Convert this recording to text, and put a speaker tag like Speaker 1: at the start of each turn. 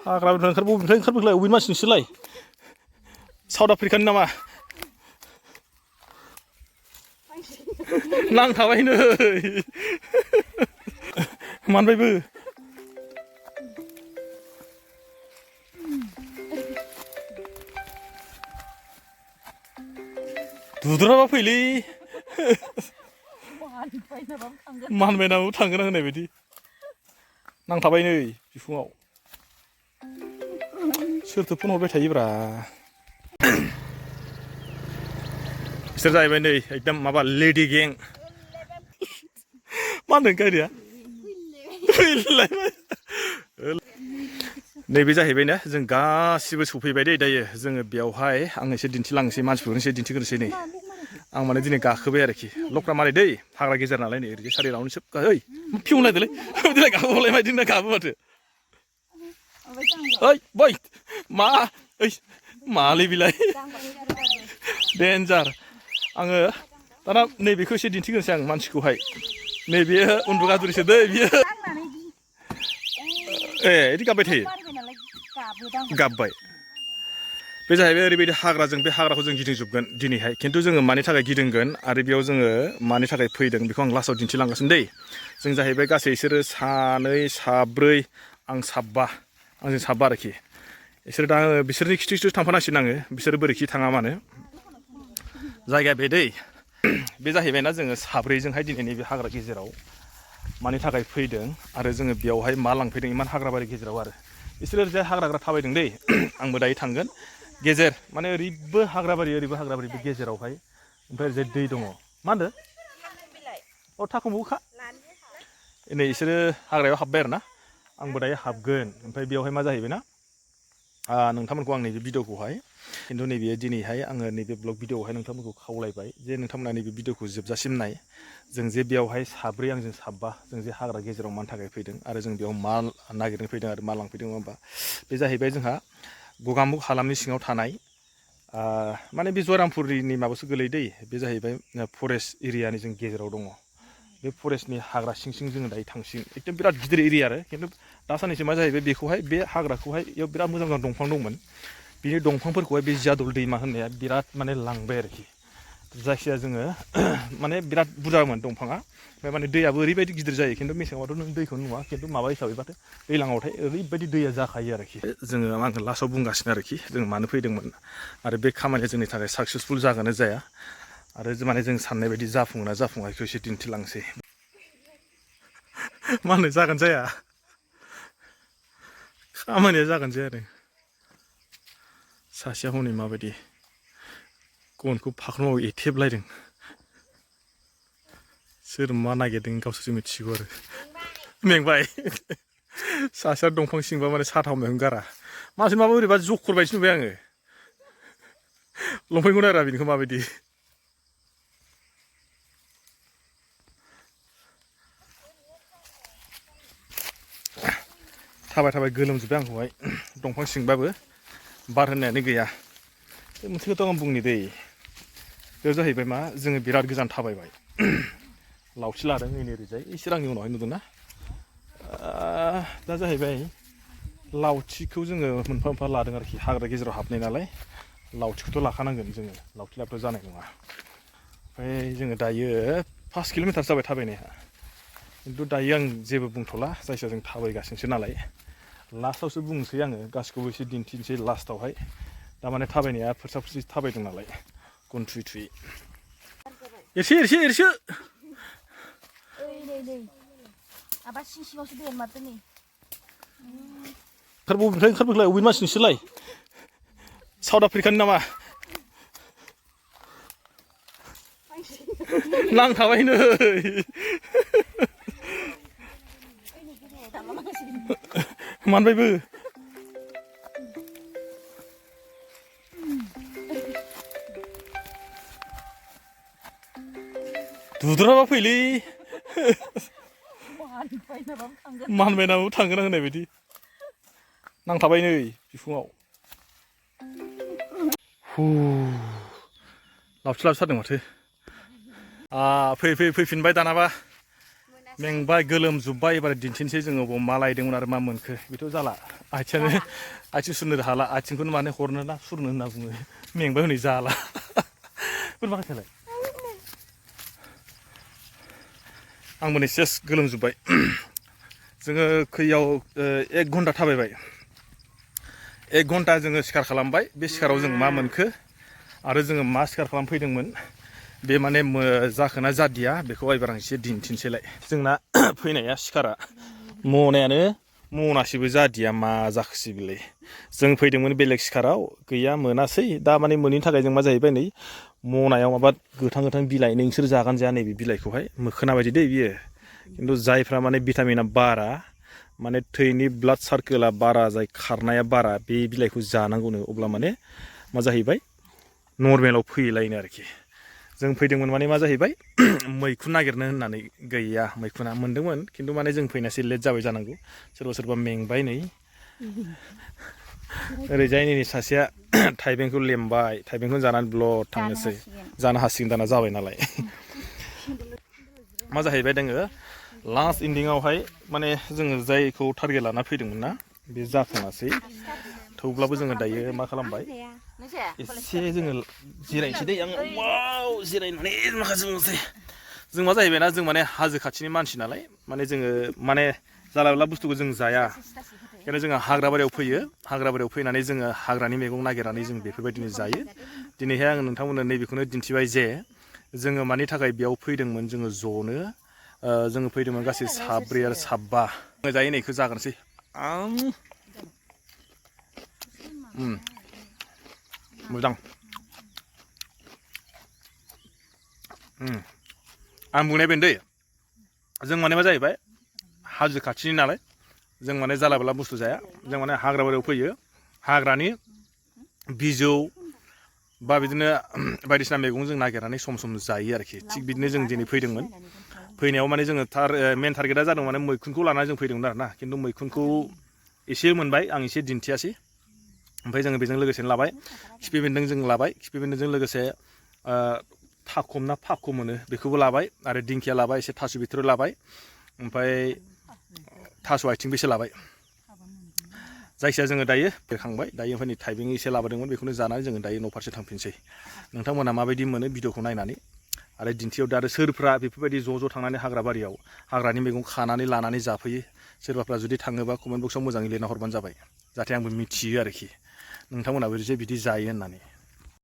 Speaker 1: हाग्रानिफ्राय ओंखारबोखोलाय अबे मानसि नोंसोरलाय साउथ आफ्रिकानि नामा नांथाबाय नै मानबायबो दुद्राबा फैलै मानबायनाबो थांगोन होननाय बायदि नांथाबाय नै बिखुङाव सोरथो फन हरबाय थायोब्रा बिसोर जाहैबाय नै एकदम माबा लेडि गें मा होनदों गारिया नैबे जाहैबाय ना जों गासिबो सफैबाय दे दायो जोङो बेयावहाय आं एसे दिन्थिलांनोसै मानसिफोरनो एसे दिन्थिग्रोनोसै नै आं माने दिनै गाखोबाय आरोखि लख्रा मारै दै हाग्रा गेजेर नालाय नै ओरैजाय सारि राउन्ड सोब ओइ फिउन लायदोलै बिदिलाय गाबोबालाय मायदि होनना गाबो माथो ओइ बै मा ओइ मालै बिलाय डेन्जार आङो दाना नैबेखौ एसे दिन्थिग्रोनोसै आं मानसिखौहाय नैबेयो उन्दुगादुरिसो दै बियो ए बिदि गाबबाय थायो गाबबाय बे जाहैबाय ओरैबायदि हाग्राजों बे हाग्राखौ जों गिदिंजोबगोन दिनैहाय खिन्थु जोङो मानि थाखाय गिदिंगोन आरो बेयाव जोङो मानि थाखाय फैदों बेखौ आं लास्टआव दिन्थिलांगासिनो दै जों जाहैबाय गासै बिसोरो सानै साब्रै आं साबा आंजों साबा आरोखि बिसोरो दा बिसोरनि खिथु खिथु थांफानांसिगोन आङो बिसोरो बोरैखि थाङा मानो जायगाया बे दै बे जाहैबायना जोङो साब्रैजोंहाय दिनैनि बे हाग्रा गेजेराव मानि थाखाय फैदों आरो जोङो बेयावहाय मा लांफैदों इमान हाग्राबारि गेजेराव आरो बिसोरो ओरैजाय हाग्रा थाबायदों दै आंबो दायो थांगोन गेजेर माने ओरैबो हाग्राबारि ओरैबो हाग्राबारि बे गेजेरावहाय ओमफ्राय ओरैजाय दै दङ मा होनदों अ थाखुमबोखा नै बिसोरो हाग्रायाव हाबबाय आरो ना आंबो दायो हाबगोन ओमफ्राय बेयावहाय मा जाहैबाय ना नोंथांमोनखौ आं नैबे भिडिअखौहाय खिन्थु नैबे दिनैहाय आङो नैबे ब्लग भिडिअआवहाय नोंथांमोनखौ खावलायबाय जे नोंथांमोना नैबे भिडिअखौ जोबजासिम नाय जों जे बेयावहाय साब्रै आंजों साबा जों जे हाग्रा गेजेराव मानि थाखाय फैदों आरो जों बेयाव मा नागिरनो फैदों आरो मा लांफैदों नङा होमबा बे जाहैबाय जोंहा गगामुग हालामनि सिङाव थानाय माने बे जयरामपुरनि माबासो गोलैयो दै बे जाहैबाय फरेस्ट एरियानि जों गेजेराव दङ बे फरेस्टनि हाग्रा सिं सिं जोङो दायो थांसिगोन एकदम बिराद गिदिर एरिया आरो खिन्थु दासाननैसो मा जाहैबाय बेखौहाय बे हाग्राखौहाय बेयाव बिराद मोजां मोजां दंफां दंमोन बिनि दंफांफोरखौहाय बे जादल दैमा होननाया बिराद माने लांबाय आरोखि जायखिया जोङो माने बिराद बुरजामोन दंफाङा ओमफ्राय माने दैयाबो ओरैबायदि गिदिर जायो खिन्थु मेसेङावथ' नों दैखौनो नुवा खिन्थु माबा हिसाबैबाथो दैज्लाङावथाय ओरैबायदि दैया जाखायो आरोखि जोङो आङो लास्टआव बुंगासिनो आरोखि जों मानो फैदोंमोन आरो बे खामानिया जोंनि थाखाय साक्सेसफुल जागोन जाया आरो माने जों साननाय बायदि जाफुङोना जाफुङा बेखौ एसे दिन्थिलांसै मा होनो जागोन जाया खामानिया जागोन जाया आरो सासेया हनै माबायदि गनखौ फाख्रमाव एथेबलायदों सोर मा नागिरदों गावसोरसो मिथिगौ आरो मेंबाय सासेया दंफां सिंबा माने साथा हमनायखौनो गारा मानसि माबा ओरैबा जखर बायदि नुबाय आङो लंपेन्टखौ नायरा बिनिखौ माबायदि थाबाय थाबाय गोलोमजोब्बाय आंखौहाय दंफां सिंबाबो बार होननायानो गैया बे मोनसे खोथा आं बुंनि दै बेयाव जाहैबाय मा जोङो बिराद गोजान थाबायबाय लावथि लादों नै ओरैजाय एसे आंनि उनावहाय नुदोंना दा जाहैबाय लावथिखौ जोङो मोनफा मोनफा लादों आरोखि हाग्रा गेजेराव हाबनाय नालाय लावथिखौथ' लाखानांगोन जोङो लावथि लाबथ' जानाय नङा ओमफ्राय जोङो दायो 5 किल'मिटार जाबाय थाबायनाया खिन्थु दायो आं जेबो बुंथ'ला जायखिया जों थाबायगासिनोसो नालाय लास्टआवसो बुंनोसै आङो गासिखौबो एसे दिन्थिनोसै लास्टआवहाय दामाने थाबायनाया फोरसा फोरसि थाबायदों नालाय गन थुयै थुयै एरसो ओंखारबोखोलाय अबे मानसि नोंसोरलाय साउथ आफ्रिकानि नामा नांथाबाय नै मानबायबो दुद्राबा फैलै मानबायनाबो थांगोन होननाय बायदि नांथाबाय नै बिखुङाव लावथि लाबोथारदों माथो फैफिनबाय दानाबा मेंबाय गोलोमजोब्बाय एबार दिन्थिनोसै जोङो बबाव मा लायदोंमोन आरो मा मोनखो बेथ' जाला आथिं सुरनो हाला आथिंखौनो माने हरनो ना सुरनो होनना बुङो मेंबाय हनै जाला माखासेलाय आंबो नै सेस गोलोमजोब्बाय जोङो खैयाव 1 घन्टा थाबायबाय 1 घन्टा जोङो सिखार खालामबाय बे सिखाराव जों मा मोनखो आरो जोङो मा सिखार खालामफैदोंमोन बे माने जाखोना जादिया बेखौ एबार आं एसे दिन्थिनोसैलाय जोंना फैनाया सिखारा मनासेबो जादिया मा जाखोसै बेलाय जों फैदोंमोन बेलेग सिखाराव गैया मोनासै दा माने मोनैनि थाखाय जों मा जाहैबाय नै मनायाव माबा गोथां बिलाइ नोंसोर जागोन जाया नैबे बिलाइखौहाय मोखोना बायदि दै बियो खिन्थु जायफ्रा माने भिटामिना बारा माने थैनि ब्लाड सार्कोला बारा जाय खारनाया बारा बे बिलाइखौ जानांगौनो अब्ला माने मा जाहैबाय नर्मेलाव फैलायनो आरोखि जों फैदोंमोन माने मा जाहैबाय मैखुन नागिरनो होननानै गैया मैखुना मोनदोंमोन खिन्थु माने जों फैनायसै लेट जाबाय जानांगौ सोरबा मेंबाय नै ओरैजाय नै सासेया थाइबेंखौ लेमबाय थाइबेंखौ जानानै ब्लड थांनोसै जानो हासिगोन दाना जाबाय नालाय मा जाहैबाय दोङो लास्ट इन्डिंआवहाय माने जोङो जायखौ टारगेट लाना फैदोंमोन ना बे जाफुङासै थेवब्लाबो जोङो दायो मा खालामबाय एसे जोङो जिरायनोसै दै आं वाव जिरायनानै माखासे बुंनोसै जों मा जाहैबायना जों माने हाजो खाथिनि मानसि नालाय माने जोङो माने जाला बुस्थुखौ जों जाया बेखायनो जोङो हाग्राबारियाव फैयो हाग्राबारियाव फैनानै जोङो हाग्रानि मैगं नागिरनानै जों बेफोरबायदिनो जायो दिनैहाय आं नोंथांमोननो नैबेखौनो दिन्थिबाय जे जोङो मानि थाखाय बेयाव फैदोंमोन जोङो ज'नो जोङो फैदोंमोन गासै 7 आरो 7 मोजाङै नैखौ जाग्रोसै आं मोजां आं बुंनाय बेनो दै जों माने मा जाहैबाय हाजो खाथिनि नालाय जों माने जाला बुस्थु जाया जों माने हाग्राबारियाव फैयो हाग्रानि बिजौ बा बिदिनो बायदिसिना मैगं जों नागिरनानै सम जायो आरोखि थिग बिदिनो जों दिनै फैदोंमोन फैनायाव माने जोङो मेन टारगेटआ जादों माने मैखुनखौ लानानै जों फैदोंमोन आरोना खिन्थु मैखुनखौ एसे मोनबाय आं एसे दिन्थियासै ओमफ्राय जोङो बेजों लोगोसेनो लाबाय खिफि बेन्दों जों लाबाय खिफि बेन्दोंजों लोगोसे थाखम ना फाखम मोनो बेखौबो लाबाय आरो दिंखिया लाबाय एसे थास' बिथ'रि लाबाय ओमफ्राय थास' आथिंबो एसे लाबाय जायखिया जोङो दायो बेरखांबाय दायो ओमफ्राय नै थाइबें एसे लाबोदोंमोन बेखौनो जानानै जोङो दायो न' फारसे थांफिनसै नोंथांमोना माबायदि मोनो भिडिअखौ नायनानै आरो दिन्थियाव दा आरो सोरफ्रा बेफोरबायदि ज' थांनानै हाग्राबारियाव हाग्रानि मैगं खानानै लानानै जाफैयो सोरबाफ्रा जुदि थाङोबा कमेन्ट बक्सआव मोजाङै लिरना हरबानो जाबाय जाहाथे आंबो मिथियो आरोखि नोंथांमोनाबो जे बिदि जायो होननानै